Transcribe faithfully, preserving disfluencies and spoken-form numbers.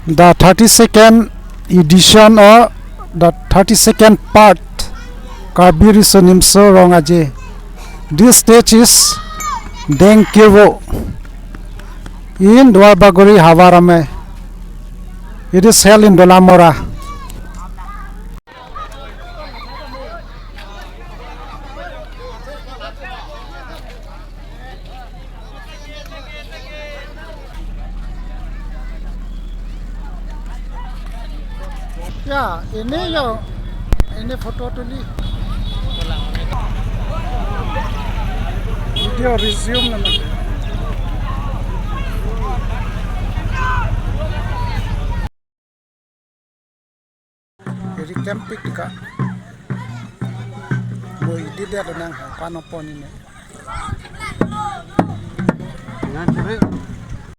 The thirty-second edition or the thirty-second part Karbi Riso Nimso Rong Aje. This stage is Deng Kirvo in Duarbagori Havar Amei. It is held in Dolamara. Ya, ini yo, ini foto tuli. Video resume naman. Iri camping ka. Bo idi dia nang ha pano pon ini. Ngan chere.